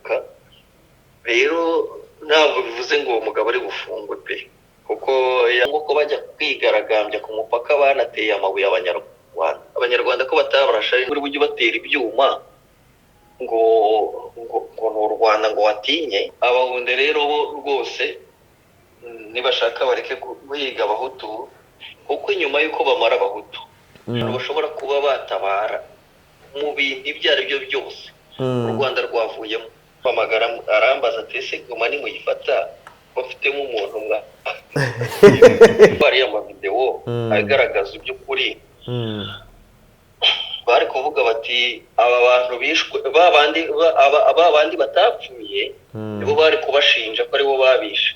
Kwibuka rero ntabwo bivuze ngo uwo mugabo ari bufungwe pe, kuko ko bajya kwigaragambya ku mupaka banateye amabuye Abanyarwanda. Abanyarwanda ko batabarasha buri bujye batera ibyuma ngo ngo ngo ni u Rwanda ngo watinye. Abahunde rero bo rwose nibashaka bareke guhiga Abahutu, kuko inyuma y'uko bamara Abahutu bashobora kuba batabara mu bintu ibyo ari byo byose. U Rwanda rwavuyemo. Mpamagara arambaza ati: "Ese Goma nimuyifata bafitemo umuntu mwa ariya mavidewo agaragaza iby'ukuri?" Bari kuvuga bati aba bantu bishwe, ba bandi batapfuye nibo bari kubashinja ko aribo babishe.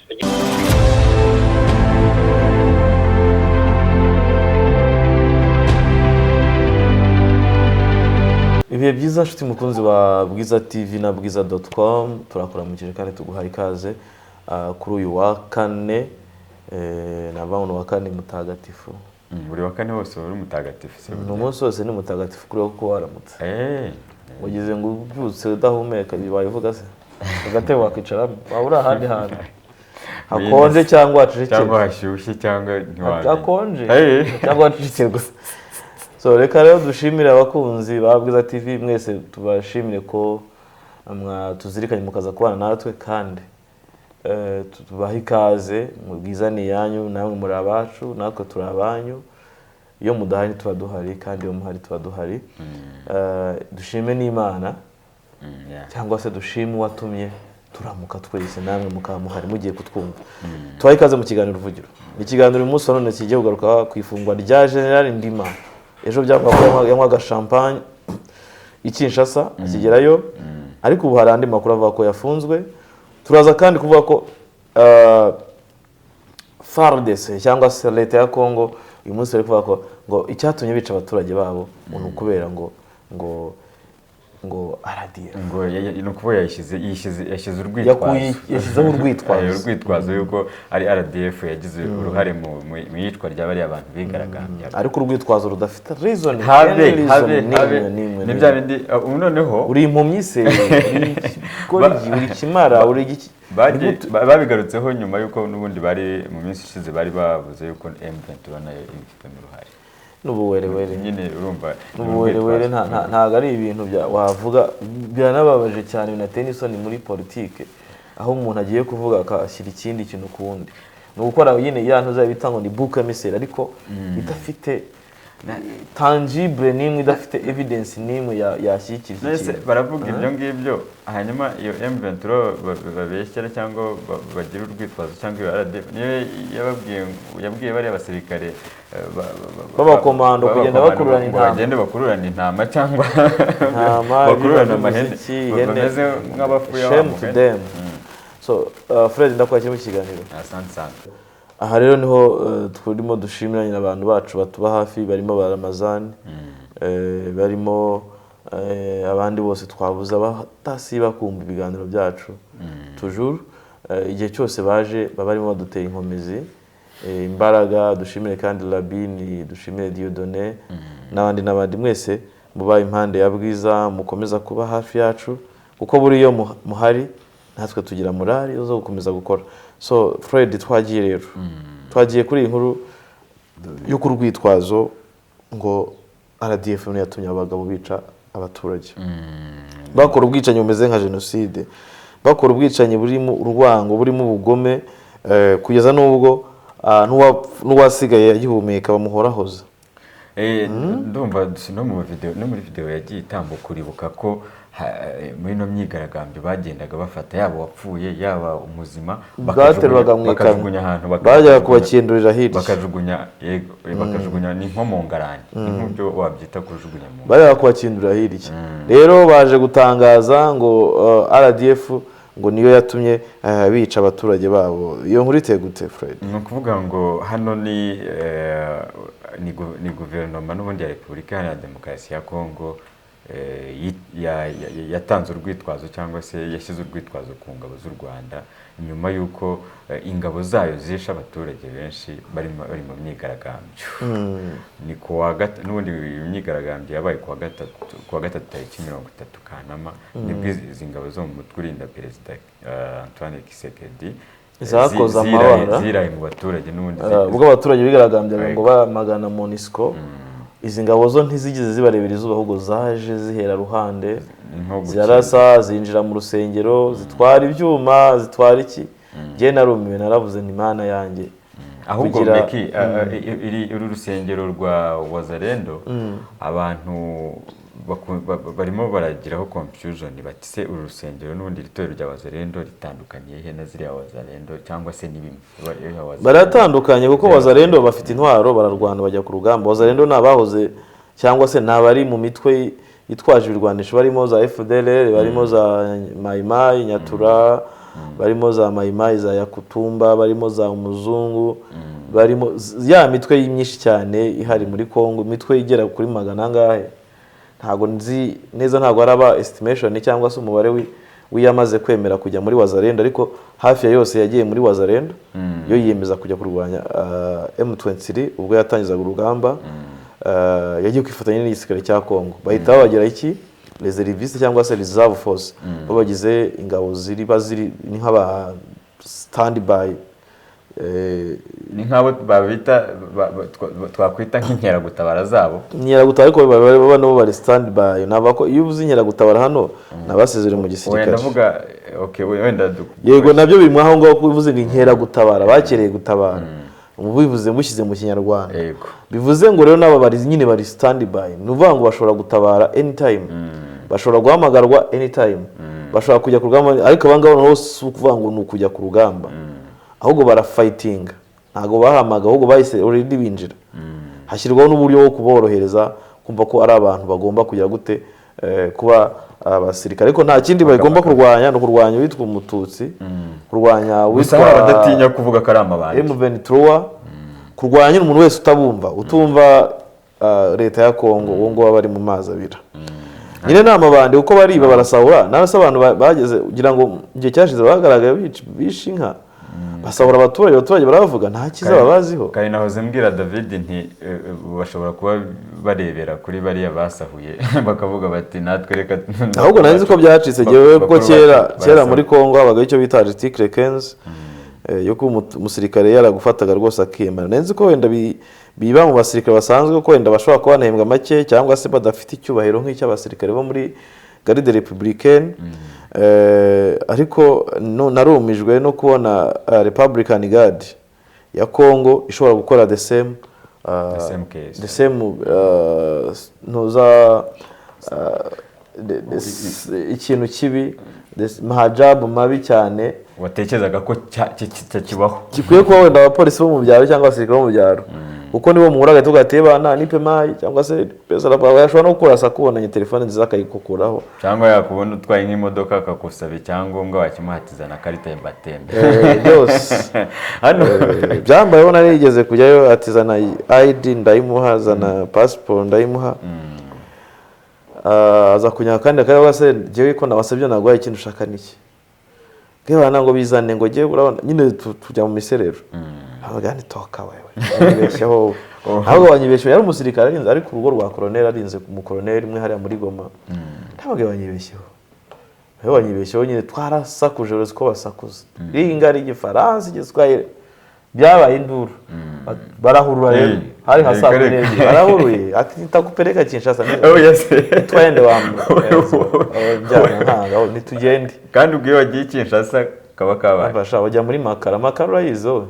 Ibihe byiza nshuti mukunzi wa Bwiza TV na bwiza.com, turakuramukije kandi tuguha ikaze kuri uyu wa kane, navuga ngo ni uwa kane mutagatifu. Buri wa kane wose uri mutagatifu se? Ni umunsi wose ni mutagatifu kuri wowe kuko waramutse. Ugize ngo ubyutse udahumeka, wabivuga se agatebe wakwicaramo waba uri ahandi hantu hakonje cyangwa hacecekeye? Cyangwa hashyushye cyangwa ntiwamenya. Hakonje cyangwa hacecekeye gusa. So reka rero dushimire abakunzi ba Bwiza TV mwese, tubashimire ko mwatuzirikanye mukaza kubana natwe, kandi tubahe ikaze mu Bwiza ni iyanyu, namwe muri abacu, natwe turi abanyu. Iyo mudahari tuba duhari, kandi iyo muhari tuba duhari. Dushime n'Imana cyangwa se dushime uwatumye turamuka twese, namwe mukaba muhari mugiye kutwumva. Tubahe ikaze mu kiganiro Uruvugiro. Ni ikiganiro uyu munsi wa none kigiye kugaruka ku ifungwa rya General Ndima. Ejo byavuga ko yanywaga champagne i Kinshasa akigerayo, ariko ubu hari andi makuru avuga ko yafunzwe. Turaza kandi kuvuga ko FARDC cyangwa se leta ya Congo uyu munsi bari kuvuga ko ngo icyatumye bica abaturage babo ngo ni ukubera ngo RDF. Ngo ni ukuvuga yashyize urwitwazo. Yashyizeho urwitwazo. Urwitwazo yuko ari RDF yagize uruhare mu iyicwa rya bariya bantu bigaragambya. Ariko urwitwazo rudafite reason, habe any reason habe n'imwe, habe n'imwe, ni bya n'imwe. bindi ubu noneho Uri impumyi se, uri ikigoryi, uri ikimara, uri igiki? Babigarutseho nyuma yuko n'ubundi bari mu minsi ishize bari bavuze yuko M23 nayo ibifitemo uruhare. N'ubuwerewere. Nyine urumva ni N'ubuwerewere. urwitwazo. Ntabwo ari ibintu bya wavuga, biranababaje cyane, binateye n'isoni muri politike aho umuntu agiye kuvuga akashyira ikindi kintu ku wundi. Ni ugukora nyine ya ntuza bita ngo ni bouc émissaire, ariko idafite tangible n'imwe, idafite evidence n'imwe yashyigikira iki Nese kintu. baravuga ibyo ngibyo, hanyuma iyo M23 babeshyera cyangwa bagira urwitwazo, cyangwa iyo RDF niyo yababwiye, yabwiye bariya basirikare B'abakomando kugenda b'abakomando bakururana ngo intama. Bagende bakururana intama cyangwa Intama, bakururana ibiba amahene by'umuziki, ihene. bameze nk'abafuya wa Shame to mugani. them. So Fred, ndakwakira mu kiganiro. Asante sana. Aha rero niho turimo dushimira nyine abantu bacu batuba hafi, barimo ba Ramazani, barimo abandi bose twabuze abatasiba kumva ibiganiro byacu toujours. Igihe cyose baje baba barimo badutera inkomezi, imbaraga. Dushimire kandi Labini, dushimire Dieudonné n'abandi n'abandi mwese muba impande ya Bwiza, mukomeza kuba hafi yacu, kuko buriya muhari natwe tugira morali zo gukomeza gukora. So Fred, twagiye rero, twagiye kuri iyi nkuru yo ku rwitwazo ngo RDF niyo yatumye abagabo bica abaturage, bakora ubwicanyi bumeze nka jenoside, bakora ubwicanyi burimo urwango, burimo ubugome, kugeza n'ubwo n'uwasigaye agihumeka bamuhorahoza. Ndumva no mu video, no muri video yagiye itambuka, uribuka ko muri ino myigaragambyo bagendaga bafata yaba uwapfuye yaba umuzima, Bateruraga mu ikamyo. bakajugunya ahantu Bajyaga kubakindurira hirya. Bakajugunya, yego, bakajugunya, ni nko mu ngarani, ni nk'ibyo wabyita kujugunya mu Bajyaga kubakindurira hirya. Rero baje gutangaza ngo RDF ngo niyo yatumye bica abaturage babo. Iyo nkuru iteye gute, Fred? Ni ukuvuga ngo hano ni guverinoma n'ubundi ya Repubulika Iharanira Demokarasi ya Kongo. yatanze urwitwazo cyangwa se yashyize urwitwazo ku ngabo z'u Rwanda nyuma y'uko ingabo zayo zishe abaturage benshi bari mu myigaragambyo. Ni kuwa gatatu, n'ubundi imyigaragambyo yabaye kuwa gatatu tariki 30 Kanama, nibwo izi ngabo zo mu mutwe urinda Perezida Antoine Tshisekedi zakoze amabara ziraye mu baturage, n'ubundi ubwo abaturage bigaragambyaga ngo bamagana MONUSCO. Izi ngabo zo ntizigeze zibarebera izuba, ahubwo zaje zihera ruhande, zirarasa, zinjira mu rusengero, zitwara ibyuma, zitwara iki. Njye narumiwe, naravuze nti Mana yanjye. Ahubwo Meki, uru rusengero rwa Wazalendo abantu barimo baragiraho confusion, bati se uru rusengero n'ubundi itorero rya Wazalendo ritandukaniye he na ziriya Wazalendo cyangwa se n'ibimwe? Baratandukanye kuko Wazalendo bafite intwaro, bararwana, bajya ku rugamba. Wazalendo ni abahoze cyangwa se ni abari mu mitwe yitwaje ibirwanisho, barimo za FDLR, barimo za Maimai Nyatura, barimo za Maimai za Yakutumba, barimo za Umuzungu, barimo ya mitwe myinshi cyane ihari muri Kongo, imitwe igera kuri 400 angahe. Ntago nzi neza, ntago araba estimation cyangwa se umubare wiyamaze kwemera kujya muri Wazalendo, ariko hafi ya yose yagiye muri Wazalendo. Yo yiyemeza kujya kurwanya M23 ubwo yatangizaga urugamba. Yagiye kwifatanya n'igisirikare cya Kongo, bahita babagira iki reserviste cyangwa se reserve force, babagize ingabo ziri baziri ni nk'aba standby, ni nk'abo babita twakwita nk'inkeragutabara zabo, inkeragutabara, ariko baba nabo bari standby. Naba ko iyo uvuze inkeragutabara hano nabasezere mu gisirikare, ndavuga okay, wenda yego nabyo biri mu aho ngaho, kuvuze ngo inkeragutabara bakereye gutabara, ubivuze mushyize mu Kinyarwanda. Bivuze ngo rero naba bari nyine bari standby, ni uvuga ngo bashobora gutabara anytime, bashobora guhamagarwa anytime, bashobora kujya ku rugamba. Ariko abangaba nabo si ukuvuga ngo ni ukujya ku rugamba, ahubwo barafightinga, ntago bahamaga, ahubwo bahise already binjira. Hashyirwaho n'uburyo bwo kuborohereza kumva ko ari abantu bagomba kujya gute kuba abasirikare, ariko nta kindi bagomba kurwanya, no kurwanya uwitwa umututsi, kurwanya witwa badatinya kuvuga ko ari amabandi M23, kurwanya umuntu wese utabumva, utumva leta ya Kongo, uwo ngo bari mu mazi abira. Nyine ni amabandi uko bariba barasahura. Nase abantu bageze kugira ngo igihe cyashize bagaragaye bishe inka, basahura abaturage, abaturage baravuga nta cyiza babaziho. Kandi nahoze mbwira David nti bashobora kuba barebera kuri bariya basahuye bakavuga bati natwe reka. Ahubwo nari nzi ko byacitse jewe, kuko kera muri Kongo habaga icyo bita article 15 yo kuba umusirikare yaragufataga rwose akiyemera. Nari nzi ko wenda biba mu basirikare basanzwe, ko wenda bashobora kuba banahembwa make cyangwa se badafite icyubahiro nk'icy'abasirikare bo muri Garde Républicaine. Ariko narumijwe no kubona Republican Guard ya Congo ishobora gukora the same case, the same ntuza ikintu kibi, mahajabu mabi cyane watekerezaga ko kibaho, gikwiye kuba wenda abapolisi bo mu byaro cyangwa abasirikare bo mu byaro, kuko nibo muhura agahita ugateba nta nipe mayi cyangwa se pesa yashobora no kurasa kubonanye telefone nziza akayikukuraho, cyangwa yakubona utwaye nk'imodoka akakusaba icyangombwa wakimuhatiza na karita ya batembe byose. Hano byambayeho, narigeze kujyayo atizana ID ndayimuha, zana passport ndayimuha, aza kunyaka kandi akavuga se njyewe ko nabasabye naguhaye ikindi ushaka niki, bwana ngo bizane ngo njyewe urabona nyine tujya mu miserero. Abaga ni toka wewe wanyibeshyeho, ahubwo wanyibeshyeho. Yari umusirikare arinze, ariko urugo rwa koroneri arinze mu koroneri umwe hariya muri Goma. Ntabwo wanyibeshyeho, wewe wanyibeshyeho nyine twarasakuje, uretse ko basakuza ringa ari igifaransa igiswahili, byabaye induru, barahurura rero hari nka saa 12 barahuruye ati nitakupeleka Kinshasa twende wambyana nitugende. Kandi ubwo iyo wagiye Kinshasa kaba kabaye bashaka bajya muri Makara. Makara urayizi wowe?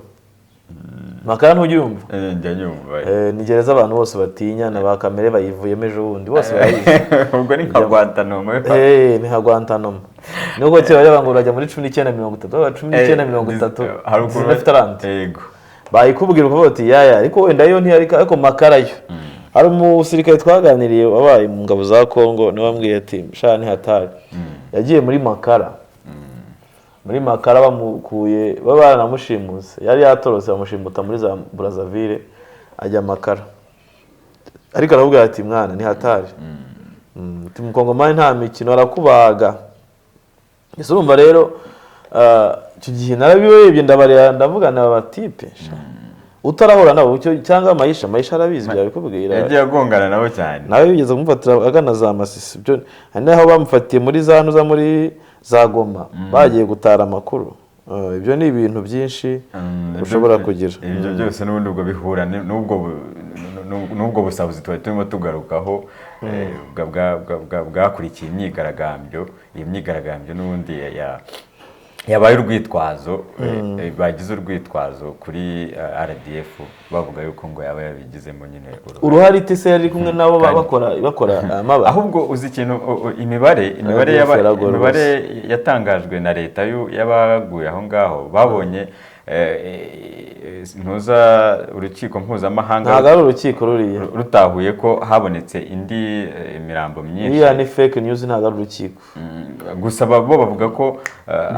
Makara ntujyumva? Njya nyumva. Ni gereza abantu bose batinya, na ba kamere bayivuyemo ejo bundi bose barayizi. Ubwo ni nka Guantanamo. Ni nka Guantanamo. Nubwo kera bajya ngo urajya muri 1930, 1930, hari ukuntu yego bayikubwira ukavuga uti yaya, ariko wenda yo ntiyari, ariko Makara yo. Hari umusirikare twaganiriye wabaye mu ngabo za Kongo, niwe wambwiye ati sha ni hatari. Yagiye muri Makara. Muri Makara bamukuye, baba baranamushimuse, yari yatorotse bamushimuta muri za Brazzaville ajya Makara. Ariko aravuga ati mwana ni hatari. Ati umukongomani nta mikino, arakubaga. Ese urumva rero, icyo gihe narabirebye, ndabareba, ndavuga na batipe sha. Utarahura nabo cyangwa Mayisha arabizi, byabikubwira. Yagiye agongana nabo cyane. Nawe bigeze kumufatira agana za Masisi. Ibyo hari n'aho bamufatiye muri za ntuza, muri za Goma, bagiye gutara amakuru. Ibyo ni ibintu byinshi ushobora kugira. Ibyo byose n'ubundi ubwo bihura n'ubwo busabuzi twari turimo tugarukaho, bwakurikiye imyigaragambyo. Iyi myigaragambyo n'ubundi yabaye urwitwazo, bagize urwitwazo kuri RDF, bavuga yuko ngo yaba yabigizemo nyine uruhare. Uruhare itese yari kumwe nabo bakora amabara. Ahubwo uzi ikintu, imibare RDF yaragororotse. Imibare yatangajwe na leta y'abaguye aho ngaho babonye, ntuza urukiko mpuzamahanga Ntabwo ari urukiko ruriya. rutahuye ko habonetse indi mirambo myinshi. Iriya ni fake news, ntabwo ari urukiko. Gusa bo bavuga ko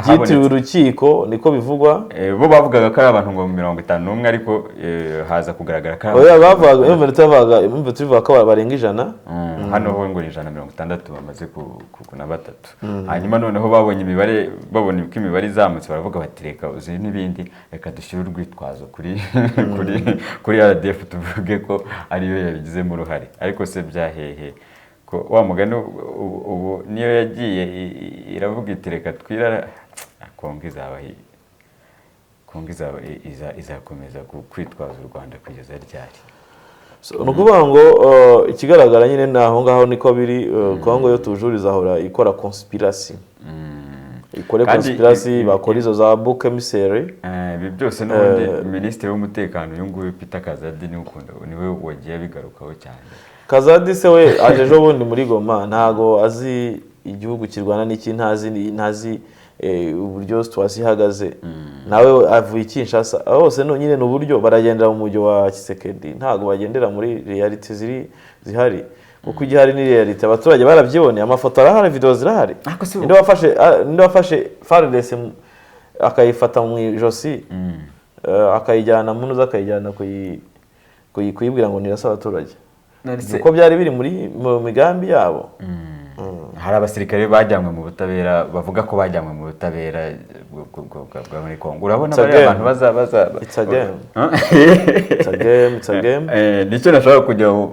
Byitiriwe urukiko, niko bivugwa. Bo bavugaga ko ari abantu ngo 51, ariko haza kugaragara ko ari Oya, abantu bavugaga impamvu tubivuga ko barenga 100. Hano ho ngo ni 163 bamaze na batatu. Hanyuma noneho babonye imibare, babona uko imibare izamutse, baravuga bati reka uzi n'ibindi, reka dushyire urwitwazo kuri RDF, tuvuge ko ariyo yabigizemo uruhare. Ariko se byahehe ko wa mugani ubu niyo yagiye iravuga iti reka twirara. Kongo izaba izakomeza kwitwaza u Rwanda kugeza ryari? So, ni ukuvuga ngo ikigaragara nyine ni aho ngaho niko biri. Kongo yo tujuru izahora ikora conspiracy, ikore conspiracy, bakora izo za bouc émissaire. Ibi byose n'ubundi minisitiri w'umutekano uyu nguyu Peter Kazadi niwe ukunda, niwe wagiye abigarukaho cyane. Kazadi se we aje ejo bundi muri Goma, ntago azi igihugu kirwana n'iki, ntazi uburyo situation ihagaze. Nawe avuye i Kinshasa. Abo bose nyine ni uburyo baragendera mu mujyi wa Tshisekedi, ntago bagendera muri reality ziri zihari, kuko igihari ni reality, abaturage barabyiboneye, amafoto arahari, video zirahari. Ariko si Ninde wafashe FARDC akayifata mu ijosi, akayijyana mu ntuza, akayijyana kuyibwira ngo nirase abaturage? Uko byari biri muri mu migambi yabo. Hari abasirikare bajyanywe mu butabera, bavuga ko bajyanywe mu butabera bwa muri Kongo. Urabona It's a bariya game. bantu baza It's a game. It's a game, it's a game. Nicyo nashaka kugira ngo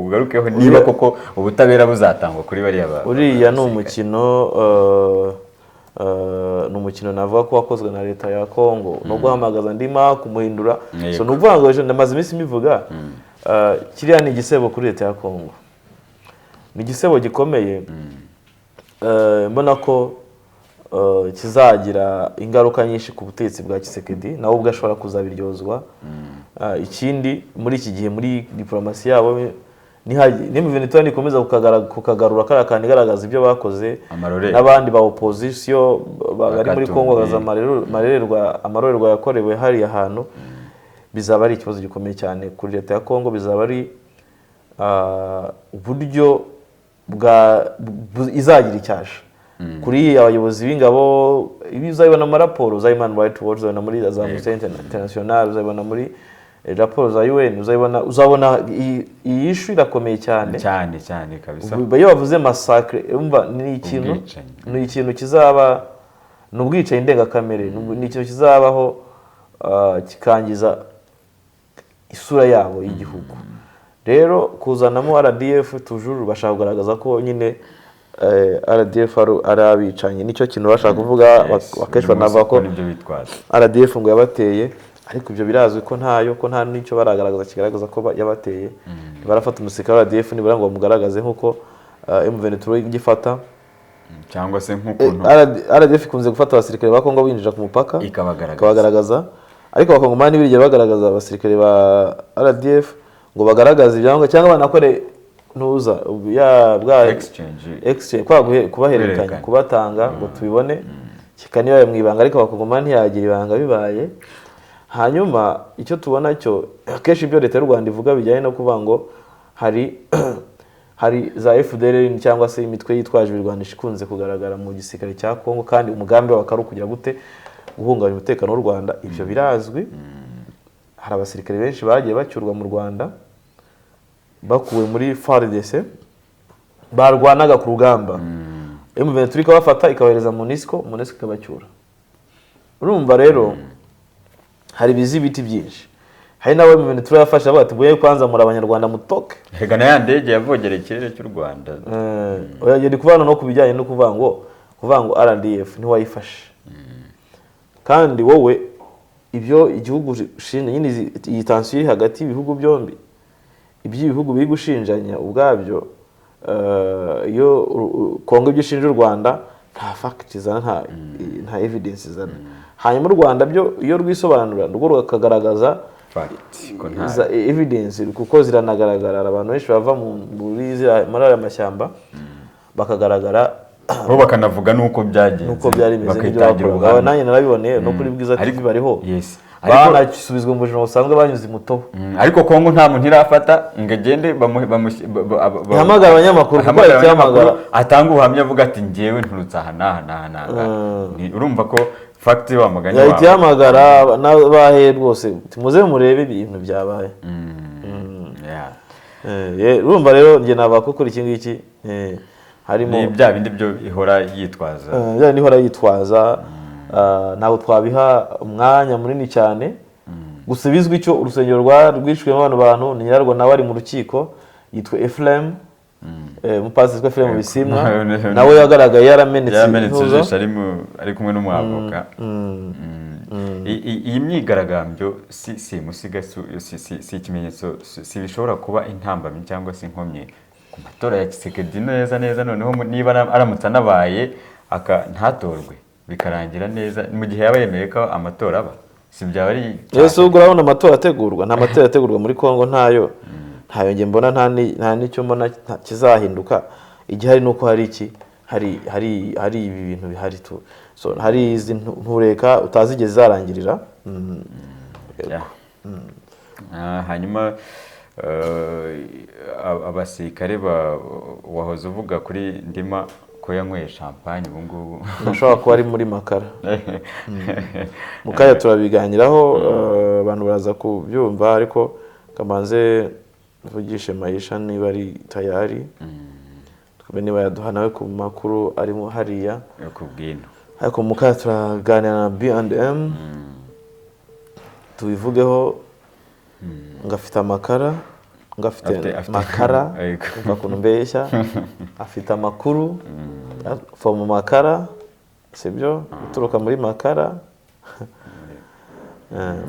ugarukeho, niba koko ubutabera buzatangwa kuri bariya Uriya ni basirikare. umukino, ni umukino navuga ko wakozwe na leta ya Kongo no guhamagaza Ndima kumuhindura. So ni ukuvuga ngo ejo ndamaze iminsi mbivuga, kiriya ni igisebo kuri leta ya Kongo, ni igisebo gikomeye. Mbona ko kizagira ingaruka nyinshi ku butegetsi bwa Tshisekedi, nawe ubwo ashobora kuzabiryozwa. Ikindi muri iki gihe muri diplomasi yabo, niba nikomeza kukagarura kariya kantu igaragaza ibyo bakoze Amarorerwa. n'abandi ba opposition bari muri Bakatumbi. Kongo bagaza amarorerwa yakorewe hariya hantu, bizaba ari ikibazo gikomeye cyane kuri leta ya Kongo. Bizaba ari uburyo bwa izagira icyasha kuri abayobozi b'ingabo. Ibi uzabibona mu maraporo za Human Rights Watch, uzabibona muri za Amnesty International, uzabibona muri raporo za UN, uzabibona, uzabona iyi issue irakomeye cyane. Cyane cyane kabisa. Ubu iyo bavuze massacre, umva ni ikintu Ubwicanyi. ni ikintu kizaba, ni ubwicanyi ndengakamere, ni ikintu kizabaho, kikangiza isura yabo y'igihugu. Rero kuzanamo RDF tujuru, bashaka kugaragaza ko nyine RDF ari abicanyi, nicyo kintu bashaka kuvuga. Akenshi Uyu munsi banavuga ko kuko nibyo bitwaza. RDF ngo yabateye, ariko ibyo birazwi ko ntayo, ko nta n'icyo baragaragaza kigaragaza ko yabateye. Ntibarafata umusirikare wa RDF nibura ngo bamugaragaze nk'uko M23 igifata. Cyangwa se nk'ukuntu RDF ikunze gufata abasirikare ba Kongo binjira ku mupaka Ikabagaragaza. ikabagaragaza, ariko abakongomani ntibigera bagaragaza abasirikare ba RDF ngo bagaragaze ibyangombwa cyangwa banakore ntuza ya bwa Exchange. Exchange, kubahererekanya, Guhererekanya. kubatanga ngo tubibone, kikaniba mu ibanga, ariko abakongomani ntiyagira ibanga bibaye. Hanyuma icyo tubona cyo, akenshi ibyo leta y'u Rwanda ivuga bijyanye no kuvuga ngo hari za FDLR cyangwa se imitwe yitwaje ibirwanisho ikunze kugaragara mu gisirikare cya Kongo, kandi umugambi wabo akaba ari ukugira gute? Guhungabanya umutekano w'u Rwanda. Ibyo birazwi, hari abasirikare benshi bagiye bacyurwa mu Rwanda bakuwe muri FARDC. Barwanaga ku rugamba, M23 ikabafata, ikabohereza MONUSCO, MONUSCO ikabacyura. Urumva rero hari ibizibiti byinshi, hari n'abo M23 yafashe avuga ati: "Mwe kwanza muri Abanyarwanda, mutoke." Reka na ya ndege yavogereye ikirere cy'u Rwanda. Oya, ndi kuvana no ku bijyanye no kuvuga ngo RDF ntiwayifashe kandi wowe ibyo igihugu ushinja nyine, iyi tension iri hagati y'ibihugu byombi, ibyo ibihugu biri gushinjanya ubwabyo, iyo Kongo ibyo ishinja u Rwanda nta fact izana, nta evidence izana. Hanyuma u Rwanda byo iyo rwisobanura rwo rukagaragaza Fact ko nta za evidence, kuko ziranagaragara. Hari abantu benshi bava muri aya mashyamba bakagaragara, bo bakanavuga n'uko byagenze, nuko byari bimeze n'ibyo bakayitangira bakoraga. ubuhamya. Nanjye narabiboneye no kuri Bwiza TV bariho, Yes. banasubizwa mu buzima busanzwe banyuze i Mutobo. Ariko Kongo nta muntu irafata ngo agende Ihamagara abanyamakuru, kuko ahamagare yahita ihamagara. abanyamakuru, atange ubuhamya avuga ati: "Njyewe nturutse aha n'aha n'aha n'aha." Urumva ko fact wa mugani Yahita wawe ihamagara n'abahe rwose, muze murebe ibintu byabaye. Urumva rero njye navuga ko kuri iki ngiki harimo Ni bya bindi byo ihora yitwaza. Bya bindi ihora yitwaza, ntabwo twabiha umwanya munini cyane. Gusa bizwi icyo urusengero rwishwemo abantu bantu ni nyirarwo nawe ari mu rukiko, yitwa Ephraim, umupasiteri witwa Ephraim Bisimwa, nawe yagaragaye yaramenetse Yaramenetse intuza. ijisho ari kumwe n'umwavoka. Iyi myigaragambyo si musiga, si ikimenyetso, si bishobora kuba intambamyi cyangwa se inkomyi ku matora ya Tshisekedi neza neza? Noneho niba aramutse anabaye ntatorwe, bikarangira neza mu gihe yaba yemeye ko amatora aba, si byaba ari Ese ubwo urabona amatora ategurwa? Nta matora ategurwa muri Congo, ntayo, ntayo njye mbona, nta n'icyo mbona kizahinduka. Igihari ni uko hari iki, hari ibi bintu bihari tu, so hari izi ntureka utazigeze zarangirira. Yeah. Hanyuma abasirikare wahoze uvuga kuri Ndima ko yanyweye champagne ubu ngubu. Ashobora kuba ari muri Makara. Mu kanya turabiganiraho, abantu baraza kubyumva, ariko kamanze mvugishe Mayisha niba ari tayari, twumve niba yaduha nawe ku makuru arimo hariya. Yo ku bwino. Ariko mu kanya turaganira na B&M, tubivugeho ngo afite amakara, ngo afite makara. Yego. Umva ukuntu mbeshya, afite amakuru from Makara, sibyo? Uturuka muri Makara.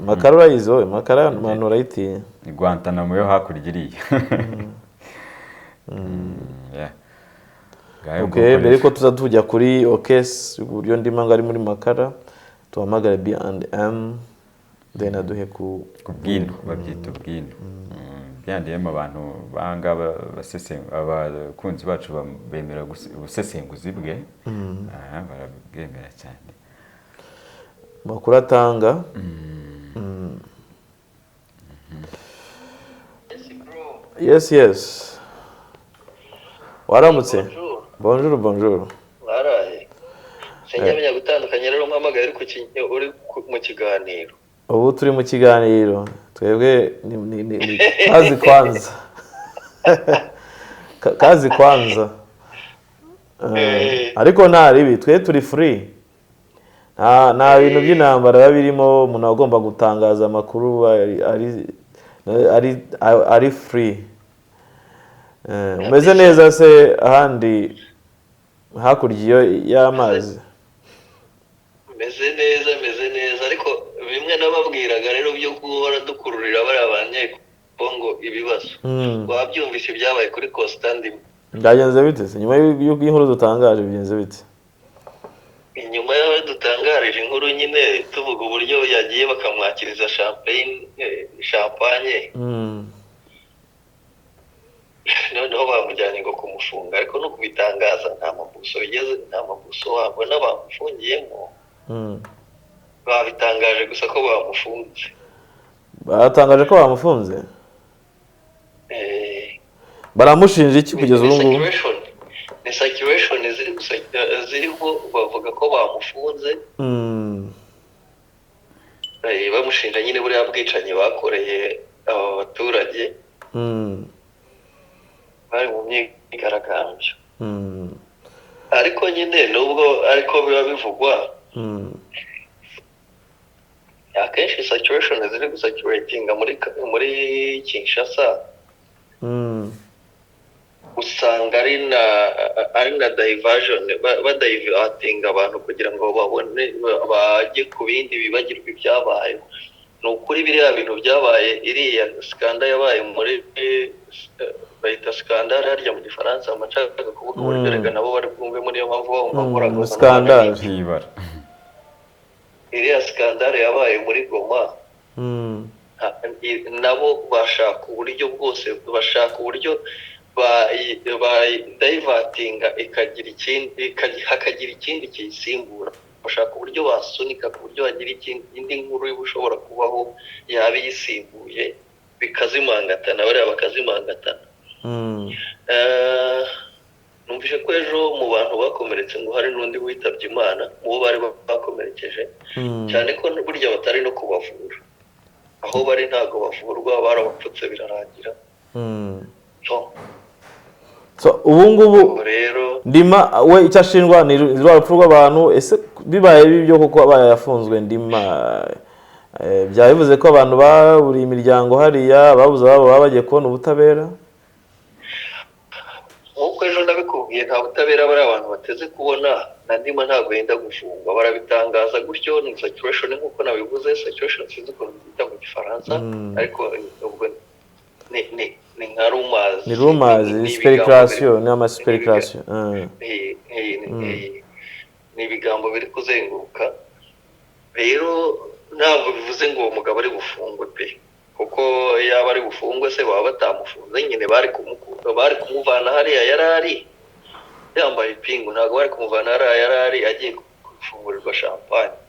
Makara urayizi wowe? Makara abantu barayitinya. Ni Guantanamo yo hakurya iriya. Yeah. Ngayo Okay, nguko mbere rero. yuko tuza tujya kuri okes uburyo ndimo ngo ari muri Makara, tuhamagare B&M, then aduhe ku Ku bwino, babyita ubwino. Byandiyemo abantu bangaba abakunzi bacu bemera ubusesenguzi bwe. Aha, barabwemera cyane. Makuru atanga. Yes, bro. Yes, waramutse? Bonjour. Bonjour, bonjour. Mwaraye? Sinjya menya gutandukanya rero mpamagaye uri mu kiganiro. Ubu turi mu kiganiro twebwe, ni kazi kwanza. Kazi kwanza. Ariko nta ribi, twe turi free, nta bintu by'intambara biba birimo. Umuntu aba agomba gutangaza amakuru ari free. Umeze neza se ahandi hakurya iyo y'amazi? Meze neza, meze neza, ariko bimwe nababwiraga rero byo guhora dukururira bariya Banyekongo ibibazo. Wabyumvise ibyabaye kuri Constant Ndima? Byagenze bite se nyuma y'inkuru dutangaje? Bigenze bite? Inyuma y'aho dutangarije inkuru nyine tuvuga uburyo yagiye bakamwakiriza champagne, noneho bamujyanye ngo kumufunga, ariko no kubitangaza nta mabuso bigeze, nta mabuso wabona bamufungiyemo. Babitangaje gusa ko bamufunze. Batangaje ko bamufunze? Eh. Baramushinja iki kugeza ubu Ni ngubu? Circulation ziri gusa ziriho, bavuga ko bamufunze. Bamushinja nyine buriya bwicanyi bakoreye aba baturage bari mu myigaragambyo. Ariko nyine nubwo ariko biba bivugwa, akenshi situation ziri gusaturatinga muri Kinshasa, usanga ari na diversion, badivertinga abantu kugira ngo babone bajye ku bindi, bibagirwe ibyabaye. Ni ukuri biriya bintu byabaye, iriya scandale yabaye muri, bayita scandale harya mu Gifaransa, amashaka kuvuga uburyo rega nabo bari bwumve, muri iyo mpamvu bumva nkora Scandale. Nk'ibara. Iriya scandale yabaye muri Goma, nabo bashaka uburyo bwose, bashaka uburyo bayidivertinga ikagira ikindi, hakagira ikindi kiyisimbura. Bashaka uburyo basunika ku buryo hagira ikindi, indi nkuru iba ishobora kubaho yaba iyisimbuye, bikazimangatana, bariya bakazimangatana. Numvise ko ejo mu bantu bakomeretse ngo hari n'undi witabye Imana mu bo bari bakomerekeje, cyane ko burya batari no kubavura. Aho bari ntabwo bavurwa, barabapfutse birarangira. So, So, ubu ngubu ubwo rero Ndima we icyo ashinjwa ni rwa rupfu rw'abantu. Ese bibaye bibyo kuko abaye yafunzwe Ndima, byaba bivuze ko abantu baburiye imiryango hariya, babuze ababo, baba bagiye kubona ubutabera? Nk'uko ejo nabikubwiye, nta butabera bariya abantu bateze kubona, na Ndima ntabwo yenda gufungwa. Barabitangaza gutyo, ni situation nk'uko nabivuze, situation sinzi ukuntu byita mu Gifaransa, ariko ubwo ni nka rumors. Ni rumors. Ni Speculation, ni ama speculation. Ni ibigambo biri kuzenguruka. Rero ntabwo bivuze ngo uwo mugabo ari bufungwe pe, kuko yaba ari bufungwe se baba batamufunze nyine? Bari kumuvana hariya yari ari yambaye ipingu, ntabwo bari kumuvana hariya yari ari agiye gufungurirwa champagne.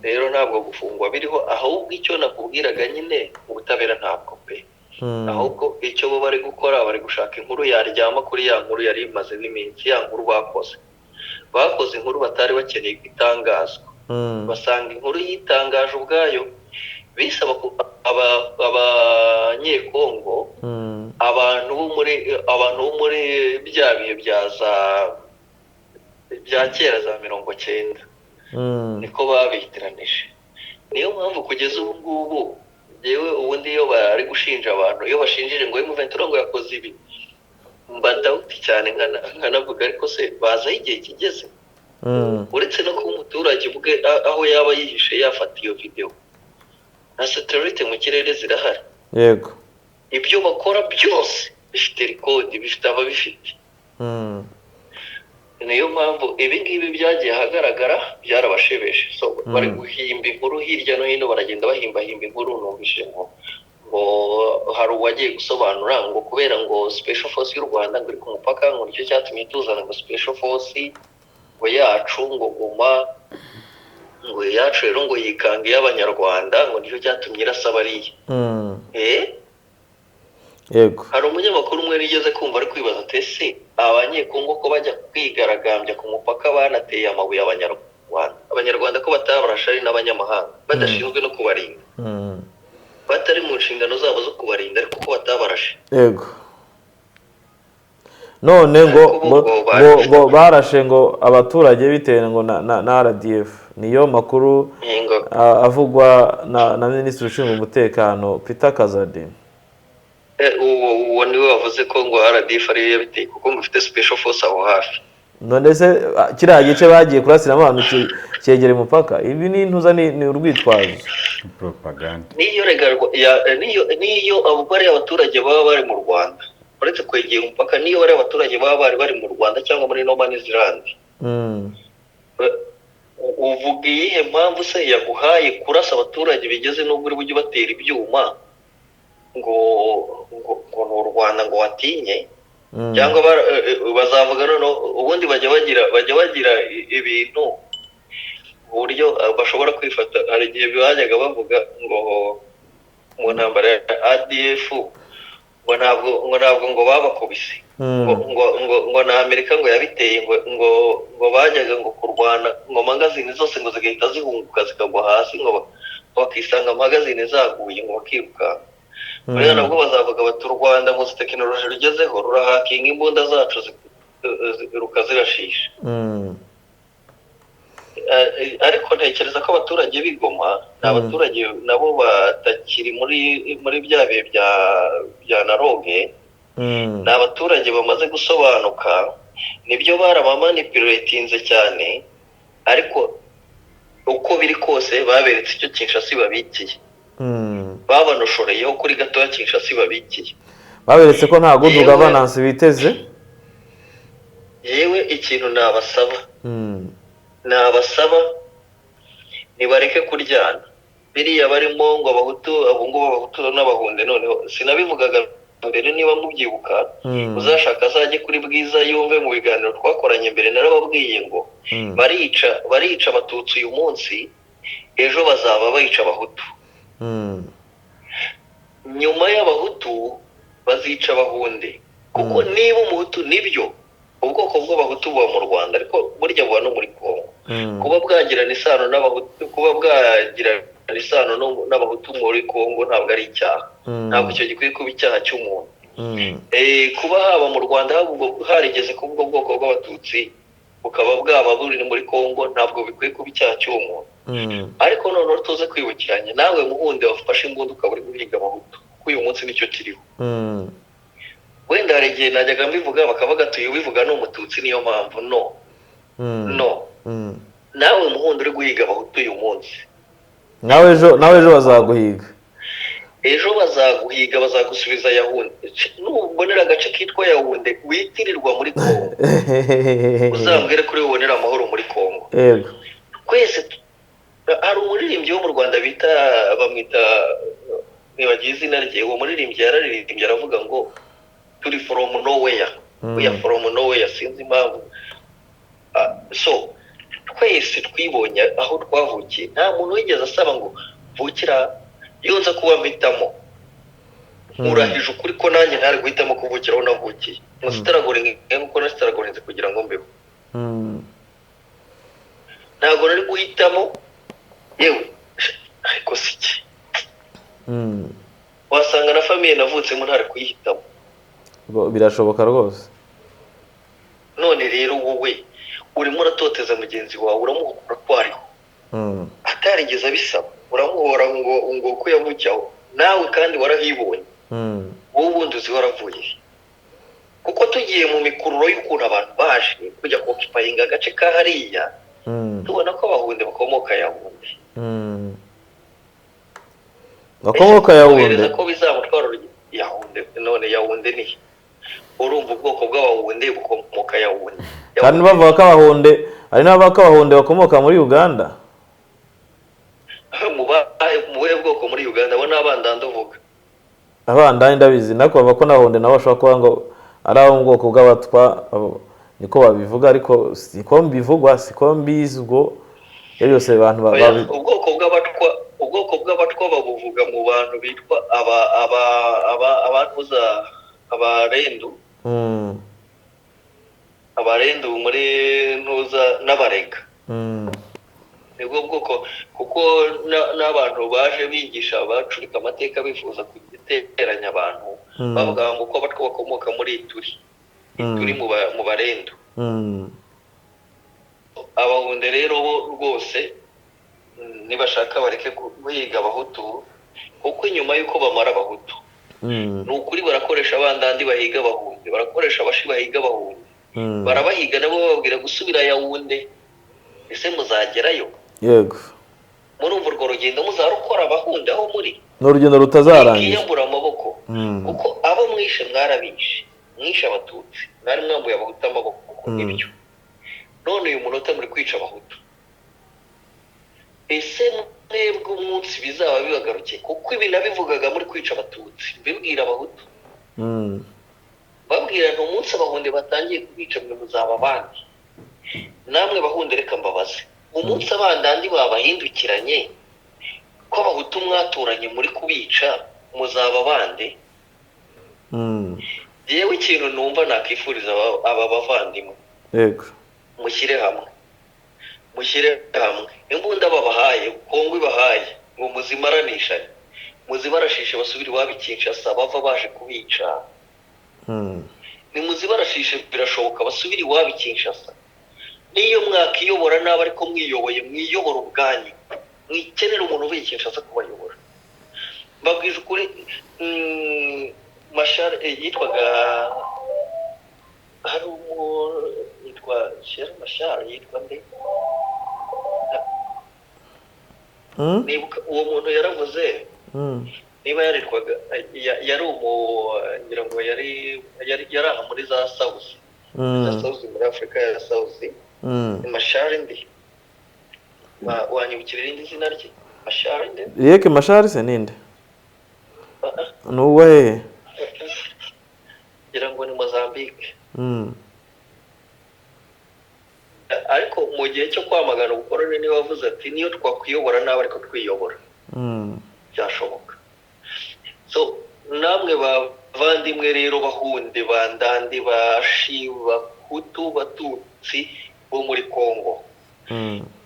Rero ntabwo gufungwa biriho, ahubwo icyo nakubwiraga nyine, ubutabera ntabwo pe. Ahubwo icyo bo bari gukora, bari gushaka inkuru yaryama kuri ya nkuru yari imaze n'iminsi, ya nkuru bakoze inkuru batari bakeneye ko itangazwa. Basanga inkuru yitangaje ubwayo, bisaba ko Abanyekongo, abantu bo muri bya bihe bya za bya kera za 90, niko babitiranije. Niyo mpamvu kugeza ubu ngubu yewe ubundi iyo bari gushinja abantu, iyo bashinjije ngo M23 ngo yakoze ibi, mba doubt cyane, nkanavuga ariko se baza aho igihe kigeze? Uretse no kuba umuturage ubwe aho yaba yihishe yafata iyo videwo, na satellite mu kirere zirahari. Ibyo bakora byose bifite record, bifite ababifite. Niyo mpamvu ibi ngibi byagiye ahagaragara byarabashebeje. So bari guhimba inkuru hirya no hino, baragenda bahimbahimba inkuru. Numvise ngo hari uwagiye gusobanura ngo kubera ngo special force y'u Rwanda ngo iri ku mupaka, ngo nicyo cyatumye tuzana ngo special force ngo yacu, ngo Goma ngo yacu rero ngo yikanga iy'Abanyarwanda, ngo nicyo cyatumye irasa bariya. Yego. Hari umunyamakuru umwe nigeze kumva ari kwibaza ati: "Ese Abanyekongo ko bajya kwigaragambya ku mupaka banateye amabuye Abanyarwanda, Abanyarwanda ko batabarashe ari n'abanyamahanga badashinzwe no kubarinda, batari mu nshingano zabo zo kubarinda, ariko ko batabarashe?" Yego, none ngo Ariko ngo ubu ngo ngo barashe ngo abaturage bitewe ngo na RDF, niyo makuru Ingo. avugwa na minisitiri ushinzwe umutekano Peter Kazadi. Uwo niwe wavuze ko ngo RDF ariyo yabiteye kuko ngo ifite special force aho hafi. None se kiriya gice bagiye kurasiramo abantu cyegereye umupaka? Ibi ni intuza, ni urwitwazo. Propaganda. Niyo rega niyo abo bariya abaturage baba bari mu Rwanda, uretse kwegera umupaka, niyo bariya abaturage baba bari bari mu Rwanda cyangwa muri no man's land, uvuga iyihe mpamvu se yaguhaye kurasa abaturage bigeze n'ubwo uri bujye ubatera ibyuma ngo ni u Rwanda ngo watinye? Cyangwa bazavuga noneho ubundi bajya bagira ibintu uburyo bashobora kwifata. Hari igihe bajyaga bavuga ngo mu ntambara ya ADF ngo ntabwo ngo babakubise, ngo na Amerika ngo yabiteye, ngo bajyaga ngo kurwana, ngo magazine zose ngo zigahita zihunguka zikagwa hasi, ngo bakisanga magazine zaguye, ngo bakirukanka. Buriya nabwo bazavuga bati u Rwanda muzi tekinoloji rugezeho, rurahakinga imbunda zacu rukazirashisha. Ariko ntekereza ko abaturage b'Igoma ni abaturage nabo batakiri muri bya bihe bya naroge. Ni abaturage bamaze gusobanuka, nibyo barabamanipulatinze cyane, ariko uko biri kose baberetse icyo Kinshasa babikiye. Babanoshoreyeho kuri gatoya Kinshasa babikiye. Baberetse ko nta good governance biteze. Yewe ikintu nabasaba, nabasaba nibareke kuryana biriya barimo ngo abahutu, abo ngubo abahutu n'abahunde. Noneho sinabivugaga mbere, niba mubyibuka, uzashaka azajye kuri Bwiza yumve mu biganiro twakoranye mbere, narababwiye ngo barica abatutsi uyu munsi, ejo bazaba bayica abahutu. Nyuma y'abahutu bazica abahunde, kuko niba umuhutu, nibyo ubwoko bw'abahutu buba mu Rwanda, ariko burya buba no muri Kongo. Kuba bwagirana isano n'abahutu, kuba bwagirana isano n'abahutu muri Kongo ntabwo ari icyaha. Ntabwo icyo gikwiye kuba icyaha cy'umuntu. Kuba haba mu Rwanda harigeze kuba ubwo bwoko bw'abatutsi bukaba bwaba buri muri Kongo, ntabwo bikwiye kuba icyaha cy'uwo muntu. Ariko noneho tuze kwibukiranya, nawe muhunde wafashe imbunda ukaba uri guhiga abahutu, kuko uyu munsi nicyo kiriho. Wenda hari igihe najyaga mbivuga bakavuga ati uyu ubivuga ni umututsi, niyo mpamvu. No, no, nawe muhunde uri guhiga abahutu uyu munsi, nawe ejo bazaguhiga. Ejo bazaguhiga, bazagusubiza Yahunde. Nubonera agace kitwa Yahunde witirirwa muri Kongo, uzambwire kuri ubonera amahoro muri Kongo. Yego. Twese hari umuririmbyi wo mu Rwanda bita, bamwita, nibagiye izina rye, uwo muririmbyi yararirimbye aravuga ngo turi from nowhere, we are from nowhere, sinzi impamvu. So twese twibonye aho twavukiye, nta muntu wigeze asaba ngo vukira. Iyo nza kuba mpitamo, nkurahije ukuri ko nanjye ntari guhitamo kuvukira aho navukiye, ngo sitaragoringe nkuko nasitaragorinze kugira ngo mbeho. Ntabwo nari guhitamo, yewe ariko si iki, wasanga na famiye navutsemo ntari kuyihitamo. Birashoboka rwose. None rero wowe urimo uratoteza mugenzi wawe, uramuhora ko ariho atarigeze abisaba, uramuhora ngo ko yavukiye aho, nawe kandi warahibonye. Wowe ubundi uzi waravuye, kuko tugiye mu mikururo y'ukuntu abantu baje kujya kokipayinga agace ka hariya, tubona ko abahunde bakomoka Yahunde. Bakomoka Yahunde ko bizamutwara Yahunde. None Yahunde ni urumva ubwoko bw'abahunde bukomoka Yahunde. Kandi bavuga ko abahunde ari n'abavuga ko abahunde bakomoka muri Uganda. Mu buhe bwoko muri Uganda? Bo n'abandandi uvuga. Abandandi ndabizi, nako bavuga ko n'abahunde nabo bashobora kuba ngo ari abo mu bwoko bw'abatwa, niko babivuga, ariko siko mbivugwa, siko mbizi. Ubwo byose abantu ubwoko bw'abatwa babuvuga mu bantu bitwa aba aba aba abantuza abarendu. Abarendu muri ntuza n'abarega. Nibwo bwoko, kuko n'abantu baje bigisha bacurika amateka bifuza guteranya abantu, bavuga ngo ko abatwa bakomoka muri Ituri, Ituri mu barendu. Abahunde rero bo rwose nibashaka bareke guhiga abahutu, kuko inyuma y'uko bamara abahutu, ni ukuri barakoresha abandandi bahiga abahunde, barakoresha abashi bahiga abahunde, barabahiga nabo bababwira gusubira Yahunde. Ese muzagerayo? Yego. Murumva urwo rugendo muzarukora abahunde aho muri? Ni urugendo rutazarangira. Mwiyambura amaboko, kuko abo mwishe mwarabishe, mwishe abatutsi, mwari mwambuye abahutu amaboko, nibyo. None uyu munota muri kwica abahutu. Ese mwebwe umunsi bizaba bibagarukiye? Kuko ibi nabivugaga muri kwica abatutsi, mbibwira abahutu. Babwira nti umunsi abahunde batangiye kubica mwe muzaba abandi. Namwe bahunde reka mbabaze, umunsi abandandi babahindukiranye ko abahutu mwaturanye muri kubica, muzaba bande? Yewe ikintu numva nakifuriza aba bavandimwe, yego, mushyire hamwe, mushyire hamwe imbunda babahaye, Kongo ibahaye ngo muzimaranishanye, Muzibarashishe basubire iwabo i Kinshasa, bava baje kubica. Nimuzibarashishe birashoboka, basubire iwabo i Kinshasa. Niyo mwakiyobora nabi ariko mwiyoboye, mwiyobora ubwanyu, mwikenera umuntu uvuye i Kinshasa kubayobora. Mbabwije ukuri, Mashar yitwaga, hari umuntu yitwa Sher Mashar, yitwa nde? Nibuka uwo muntu yaravuze, niba yaritwaga yari ngira ngo yari aha muri za South, za South muri Afurika ya South. Mashar ndi wanyibukira irindi zina rye? Mashar nde? Riek Mashar se ninde? Ni uwa hehe? Ngira ngo ni Mozambique. Ariko mu gihe cyo kwamagana ubukoroni niwe wavuze ati niyo twakwiyobora nabi ariko twiyobora byashoboka. So namwe bavandimwe rero, Bahunde, Bandandi, Bashi, Bahutu, Batutsi bo muri Kongo,